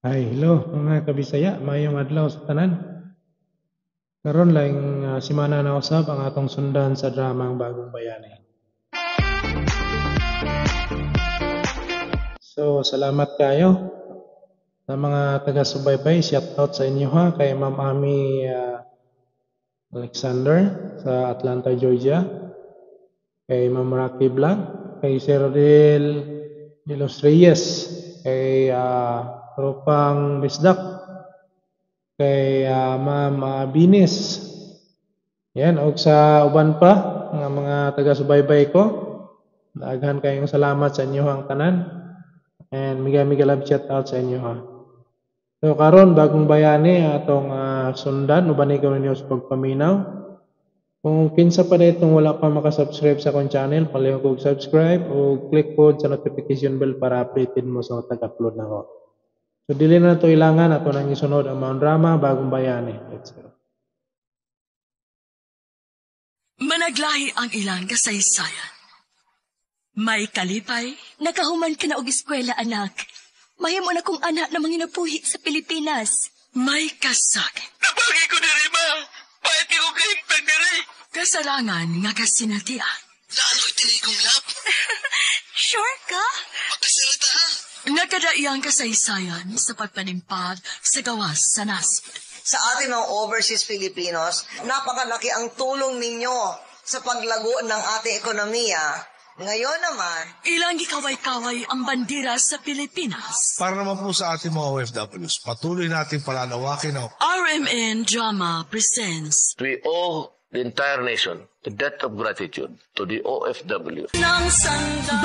Hi, hello mga kabisaya, maayong adlaw sa tanan. Karon laing semana na usab ang atong sundan sa dramang Bagong Bayani. So, salamat kayo sa mga taga-subaybay. Shout out sa inyo ha kay Ma'am Ami Alexander sa Atlanta, Georgia. Kay Ma'am Rocky Vlog, kay Sir Rodel de los Reyes, kay Rupang Bisdak, kay Ma'am Binis. Yan, og sa uban pa nga mga taga-subaybay ko. Daghan kayong salamat sa inyo ang tanan. And mega mega love shout out sa inyo ha. So karon Bagong Bayani atong sundan uban ko ninyo sa pagpaminaw. Kung kinsa pa itong wala pa makasubscribe sa akong channel, palihog og subscribe o click po sa notification bell para updated mo sa tag-upload nako. So dili na to ilangan, ato nang isunod ang mga drama Bagong Bayani. Let's go. Managlahi ang ilang kasaysayan. May kalipay. Nakahuman ka na og eskwela, anak. Mahimo na kong anak na manginabuhi sa Pilipinas. May kasakit. Nabagi ko diri, ma! Pahit ko kahimtang diri! Kasarangan nga kasinatian. Lalo'y tinikong lap. Sure ka? Pagkasalita ha! Nakadaiyang kasaysayan sa pagpanimpag sa gawas sa nasod. Sa ating mga overseas Filipinos, napakalaki ang tulong ninyo sa paglago ng ating ekonomiya. Ngayon naman, Ilang gikaway-kaway ang bandera sa Pilipinas. Para naman po sa ating mga OFWs, patuloy natin palalawakin ang RMN Drama presents We owe the entire nation the debt of gratitude to the OFW.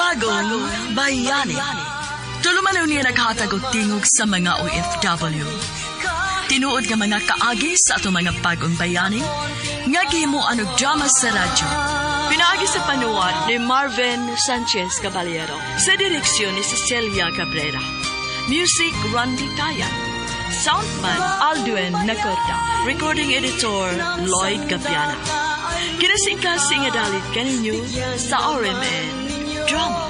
Bagong Bayani. Tulumanon niya naghatag og tingog sa mga OFW. Tinuod nga mga kaagi sa atong mga bagong bayani, nga gihimuan og drama sa radyo. Pinaagi sa panuwat ni Marvin Sanchez Caballero. Sa direksyon ni Cecilia Cabrera. Music, Randy Taya. Soundman, Aldwin Nacorda. Recording editor, Lloyd Gabiana. Kinasingkasing nga dalit kaninyo sa RMN Drama.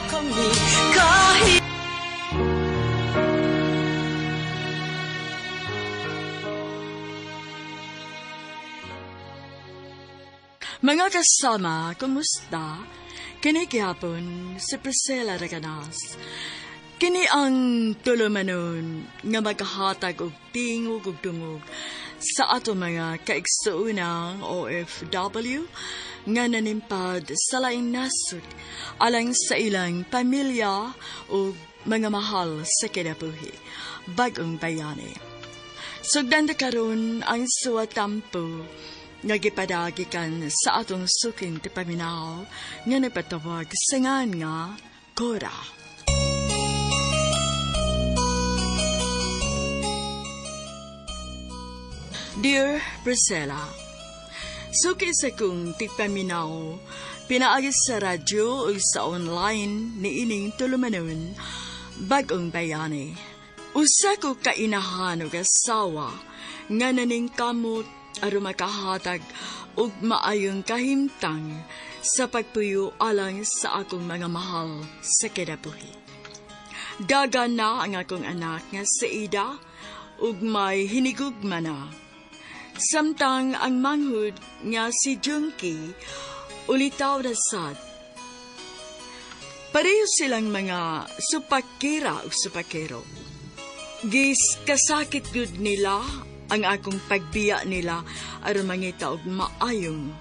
Mga kasama, kumusta? Kini gihapon si Priscilla Raganas. Kini ang tulumanon nga maghahatag og tingog ug dungog sa ato mga kaigsuonang OFW nga nanimpad sa laing nasod alang sa ilang pamilya ug mga mahal sa kinabuhi. Bagong Bayani. Sugdan ta karon ang suwatampo nga gipadagikan sa atong suking tipaminaw nga nagpatawag sa ngan nga Cora. Dear Priscilla, suki sa kong tigpaminaw, pinaagi sa radyo o sa online ni ining tulumanon, Bagong Bayani. Usa ko kainahan og asawa nga naning kamot aron makahatag og maayong kahimtang sa pagpuyo alang sa akong mga mahal sa kinabuhi. Dagan na ang akong anak nga si Ida ug may hinigugma na. Samtang ang manghud nga si Junkie ulitaw na sad. Pareho silang mga supakira o supakero. Gis kasakit gud nila ang akong pagbiya nila aron mangita og maayong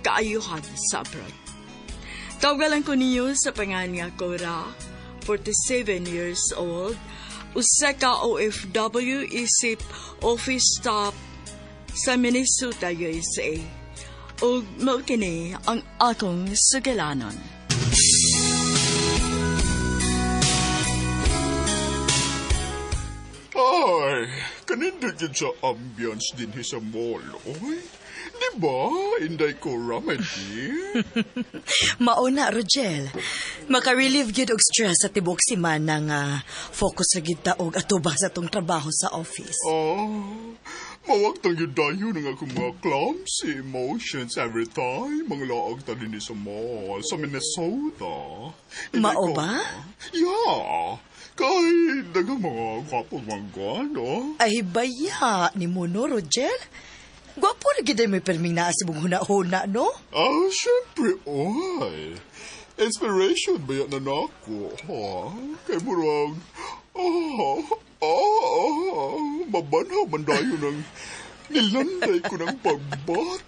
kaayuhan sa abroad. Tawgalan ko niyo sa pangan nga Cora, 47 years old, usa ka OFW isip office staff sa Minnesota, USA. Ug mao kini ang akong sugilanon. Ay, kanindot yun sa ambience din sa mall, oy. Di ba, Inday Cora, my dear? Mauna, Rogel. Maka-relieve gyud og stress sa tibok si Manang focus ra gyud ta og atubang sa atong trabaho sa office. Ah, mawag tang yun dayon ang akong mga clumsy emotions every time mga laag ta din sa mall sa Minnesota. Inday Mao Cora. ba? Yeah. Kay daghang mga gwapo mangga, no? Ay, baya ni mo, no, Rogel? Gwapo na gid may perming naa sa imong huna-huna, no? Ah, syempre, oy. Inspiration ba yan na nako, ha? Kay murag, mabanhaw man dayon ang nilanday ko ng pagbat.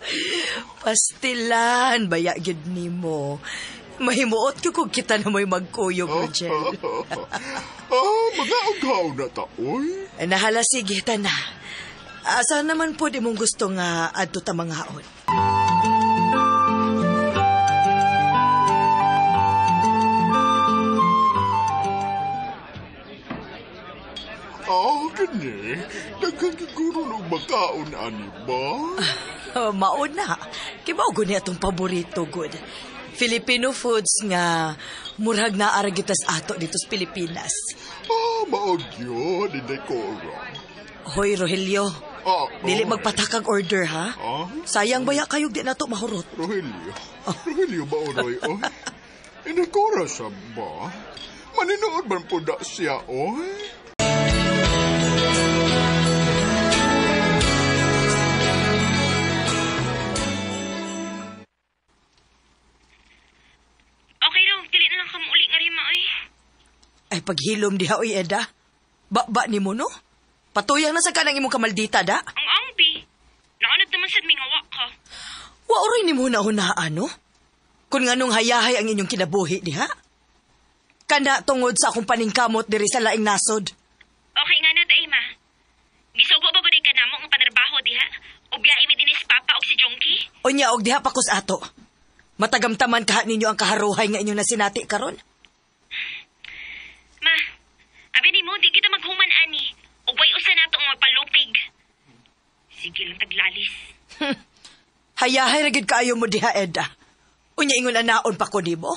Pastilan, baya gid nimo. Mahimuot ko kung kita na mo'y magkuyog, Rogel. Mga ughaw na ta, oy. Nahala, sige, ta na. Asa naman po di mong gusto nga adto ta manghaon? Kini. Daghan siguro ng makaon, ani ba? Mauna. Kibaw ko niya itong paborito, good. Filipino foods nga murag na aragitas ato dito sa Pilipinas. Maog yun, hindi ko. Hoy, Rogelio. Dili magpatakag order, ha? Sayang baya kayo di na to mahurot. Rogelio? Rogelio ba, Oroy? Oh? Inakora siya ba? Maninood man po da siya, oy? Okay raw, dili na lang kamuli nga rin, maoy. Ay, paghilom diha, oy, Eda. Ba-ba ni mo, no? Patuyang na sa kanang imong kamaldita, da? Ang angbi. Naanad naman sad may nga ka. Waoray ni mo na hunaan, no? Kung nganong hayahay ang inyong kinabuhi, diha? Kana tungod sa akong paningkamot diri sa laing nasod. Okay nga na, day, ma. Gisugo ba gud ka namo ang panarbaho, diha? O biyahe mi dinis papa og si Jonky? Unya, og diha pa kus ato. Matagamtaman kaha ninyo ang kaharuhay nga inyong nasinati karon? Ma, abi ni mo, di kita maghuman, ani. Ugway usa nato ang magpalupig. Sige lang taglalis. Hayahay ra gid kaayo mo diha, Eda. Unya ingon anaon pa ko nimo?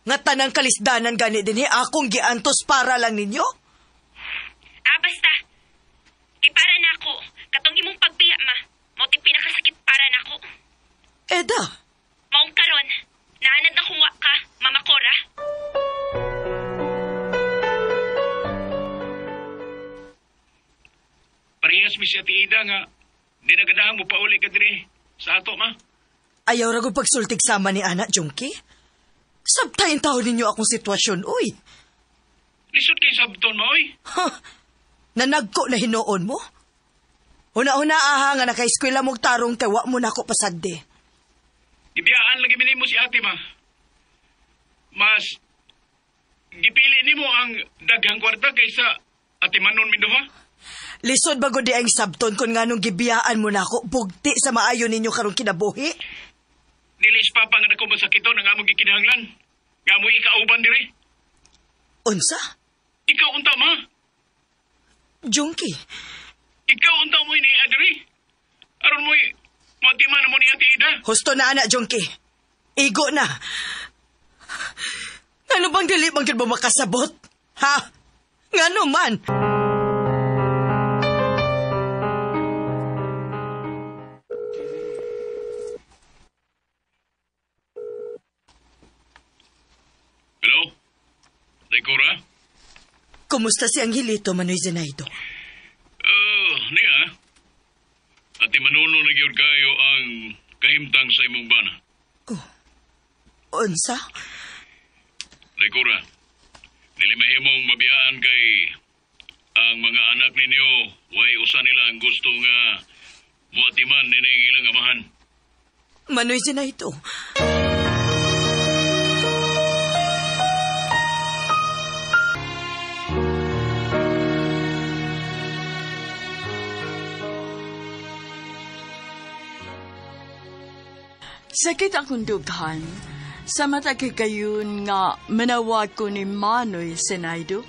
Nga tanang kalisdanan gani dinhi akong giantos para lang ninyo? Basta. Kay para nako, katong imong pagbiya, ma. Mao ti pinakasakit para nako. Eda. Maong karon, naanad na kung wa ka, Mama Cora. Parehas mi si Ate Ida nga, di nagadaang mo pauli ka diri sa ato, ma. Ayaw ra ko pagsultig sama ni Ana, Junkie. Sabtayin taon ninyo akong sitwasyon, uy. Lisod kay sabton mo, uy. Huh, nanagko na hinoon mo? Una-una aha nga naka-eskwela mong tarong kay wa mo na ako pasagdi. Gibiyaan lagi mo si ate, ma. Mas, gipili nimo ang daghang kwarta kaysa ate Manon Mindoha? Lisod ba gud ang sabton kung nganong gibiyaan mo na ako bugti sa maayo ninyo karong kinabuhi? Dilis pa pa nga dako masakiton ang among gikinahanglan. Nga mo'y ikauban diri. Unsa? Ikaw unta, ma. Junkie. Ikaw unta mo ini diri. Aron mo'y matiman mo ni Ate Ida. Husto na, anak, Junkie. Igo na. Ano bang dili bang gid mo makasabot? Ha? Ngano man? Hello? Dekora? Kumusta si Angelito, Manoy Zenaido? Niya. Ati Manuno na gyud kayo ang kahimtang sa imong bana. Oh. Unsa? Dekora, dili mahimong mabiyaan kay ang mga anak ninyo way usa nila ang gusto nga muatiman nining ilang amahan. Manoy Zenaido. Sakit akong dughan. Sa mata kagayon nga manawag ko ni Manoy Zenaido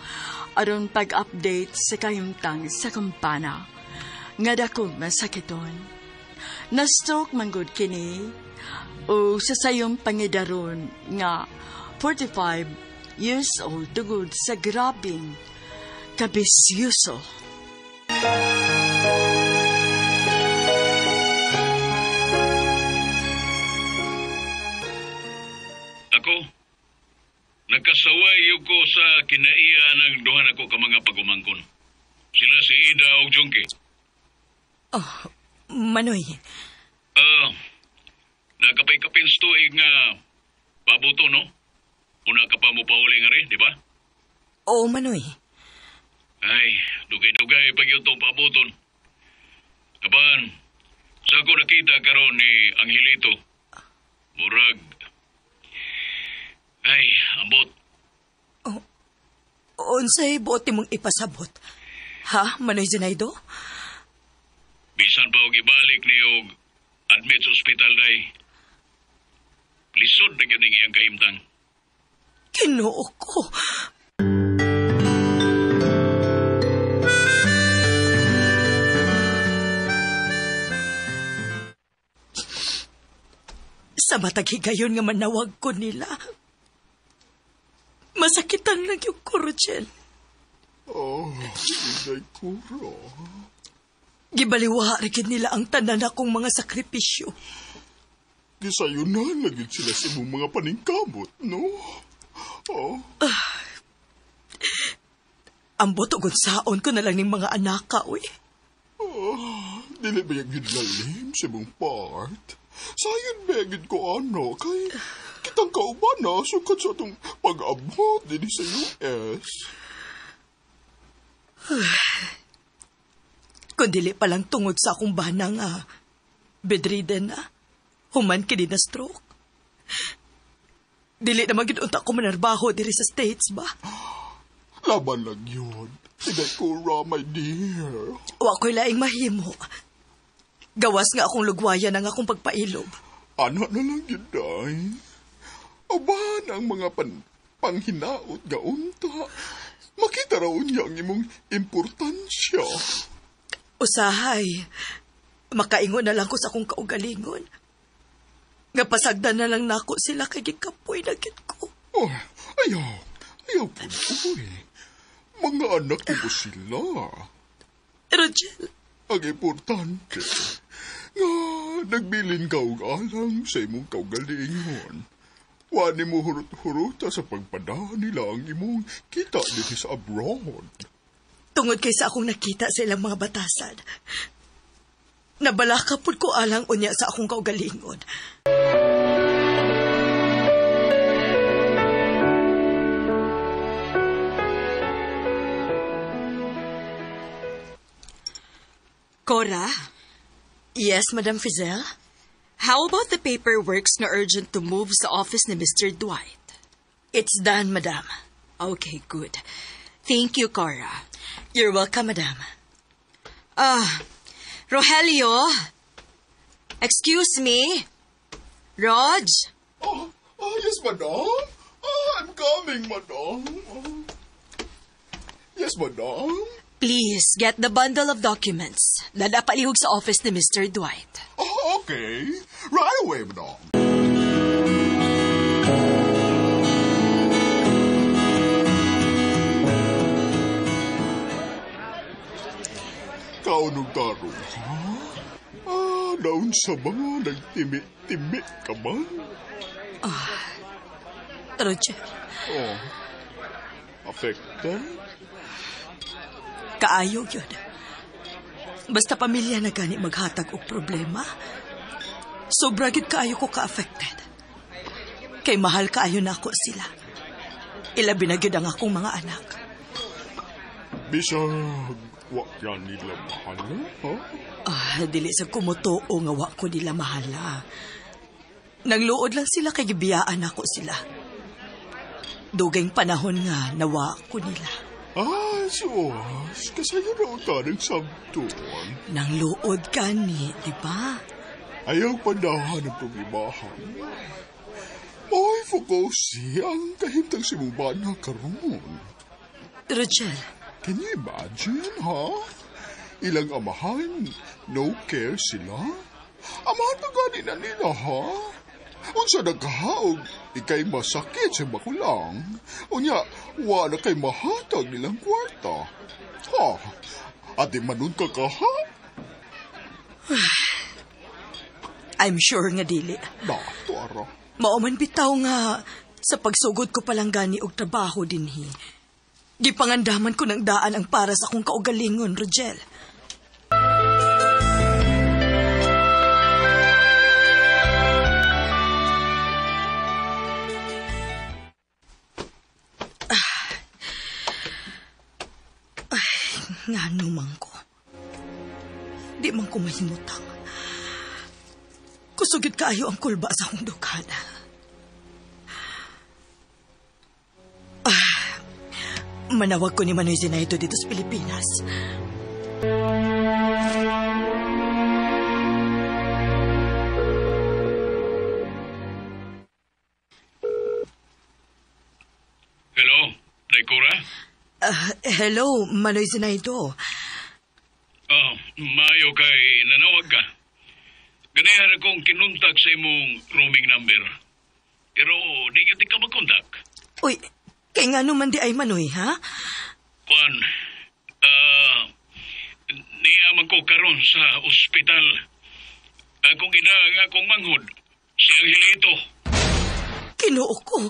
aron pag-update sa kahimtang sa kampana. Nga dako masakiton. Na-stroke manggod kini o sa sayong pangidaron nga 45 years old tugod sa grabing kabisyuso. Ako, Nakasaway yun ko sa kinaiya ng duha nako ka mga pagumangkon. Sila si Ida og Junkie. Oh, Manoy. Nakapay-kapins tuig nga pabuto, no? Una ka pa mo pauli nga rin, di ba? Oo, Manoy. Ay, dugay-dugay pag yun itong pabuton. Apan, sa ako nakita karon ni Angelito. Murag. Ay, ambot. Oh, unsay buot mong ipasabot? Ha, Manoy Zenaido? Bisan pa og ibalik ni og admit sa ospital day. Lisod na gyud ning iyang kahimtang. Kinoo ko. Sa matag higayon nga manawag ko nila, masakitan lang yung ko, Rochelle. Oh, Inday Cora. Gibaliwa rin nila ang tanan akong mga sakripisyo. Gisayo na lagi sila sa imong mga paningkamot, no? Oh. Ambot og unsaon ko na lang ning mga anak ka, uy. Oh, dili ba yung lalim sa imong part? Sayon ba yung ko ano, kay kitang kauban na sukad sa atong pag-abot din sa US. Kung dili pa lang tungod sa akong bana nga bedridden na, human kini na stroke. Dili na maging unta ko manarbaho diri sa States ba? Laban lang yun. Inday Cora, my dear. Wa ko'y laing mahimo. Gawas nga akong lugwayan ang akong pagpailob. Ano na lang yun, day. Uban ang mga panghinaot nga unta. Makita raw niya ang imong importansya. Usahay, makaingon na lang ko sa akong kaugalingon. Nga pasagdan na lang nako sila kay gikapoy na gid ko. Oh, ayaw. Ayaw po, uy. Mga anak ko sila. Rochelle. Ang importante, nga nagbilin ka og alang sa imong kaugalingon. Wa nimo hurot-hurota sa pagpada nila ang imong kita dito sa abroad. Tungod kay sa akong nakita sa ilang mga batasan, nabalaka pud ko alang unya sa akong kaugalingon. Cora? Yes, Madam Fizel? How about the paperwork na urgent to move sa office ni Mr. Dwight? It's done, Madam. Okay, good. Thank you, Cora. You're welcome, Madam. Rogelio? Excuse me? Rog? Oh, yes, Madam. Oh, I'm coming, Madam. Oh. Yes, Madam. Please, get the bundle of documents. Lalapalihog sa office ni Mr. Dwight. Oh, okay. Right away, Madam. Kaunog tarong, ha? Ah, naun sa mga nagtimi-timi ka man? Ah, Roger. Oh, affected? Kaayo yun. Basta pamilya na gani maghatag og problema. Sobra gyud kaayo ko ka-affected. Kay mahal kaayo na ako sila. Ilabi na gyud ang akong mga anak. Bisag, wa yan nila mahala, ha? Ah, dili sa kumutuo nga wa ko nila mahala. Nagluod lang sila kay gibiyaan ako sila. Dugay panahon nga nawa ko nila. Ah, sus, kasayo na utarang sabton. Nang luod ka ni, di ba? Ayaw pandahan ang problemahan. Oy, Fukosi, ang kahimtang si mong bana karon. Rochelle. Can you imagine, ha? Ilang amahan, no care sila. Amahan pa gani na nila, ha? Unsa nagkahaog, ikay masakit sa makulang. Unya, wala kay mahatag nilang kwarta. Ha? Ate manun ka ka, ha? I'm sure nga dili. Dato, ara. Mauman bitaw nga, Sa pagsugod ko palang gani og trabaho dinhi, gipangandaman ko ng daan ang para sa akong kaugalingon, Rogel. Ay, ngano man ko. Di man ko mahimutang. Kusugid kaayo ang kulba sa akong dughan. Manawag ko ni Manoy Zenaido dito sa Pilipinas. Hello, Daikura? Hello, Manoy Zenaido. Oh, maayo kay nanawag ka. Ganihara kong kinuntak sa imong roaming number. Pero di gyud ka makontak. Uy, kay nga naman di ay Manoy, ha? Kuan, niya man ko karon sa ospital. Akong ina ang akong manghod, si Angelito. Kinoo ko.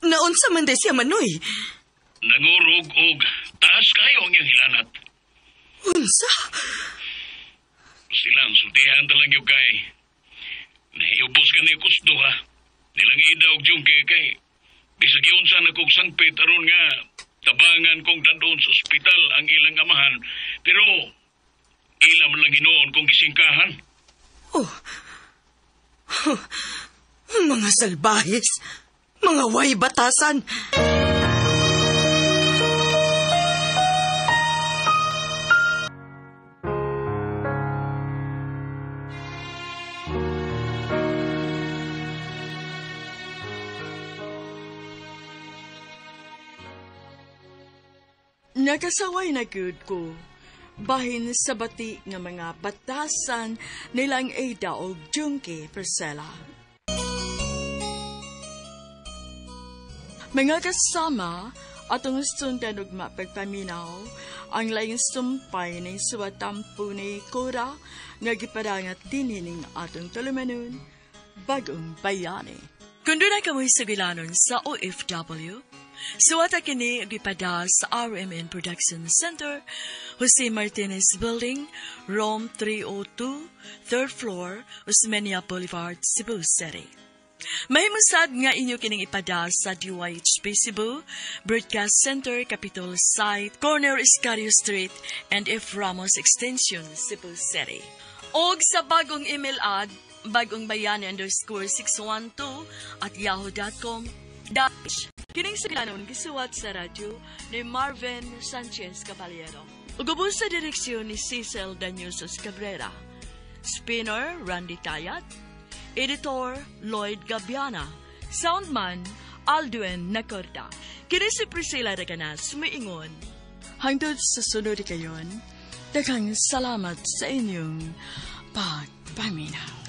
Naunsa man di siya, Manoy? Nangurog og taas kayo ang iyang hilanat. Unsa? Silang sultihan talang yung kay. Nahiubos ka ni kusdo ha. Nilang ida og jungke kay. Bisag iunsa na kog sangpit aron nga tabangan kong dadon sa ospital ang ilang amahan. Pero ila man lang hinuon kong gisingkahan. Oh. Mga salbahis. Mga way batasan. Nakasaway na gyud ko. Bahin sa bati nga mga batasan nilang Ada og Junkie Priscilla. Mga kasama, atong sundan ug mapagpaminaw ang laing sumpay ning suwatampo ni Cora nga gipadangat dinhi ning atong tulumanon, Bagong Bayani. Kung doon ay kamoy sugilanon sa OFW, suwata kini gipada sa RMN Production Center, Jose Martinez Building, Room 302, 3rd floor, Osmeña Boulevard, Cebu City. Mahimusad nga inyo kining ipada sa DYHP Cebu, Broadcast Center, Capitol Site, Corner Escario Street, and F. Ramos Extension, Cebu City. Og sa bagong email ad, bagongbayani_612@yahoo.com dash. Kining silanon gisuwat sa radyo ni Marvin Sanchez Caballero. Ug ubos sa direksyon ni Cecil Daniusos Cabrera. Spinner Randy Tayat. Editor Lloyd Gabiana. Soundman Aldwin Nacorda. Kini si Priscilla Reganas miingon. Hangtod sa sunod kayon, daghang salamat sa inyong pagpaminaw.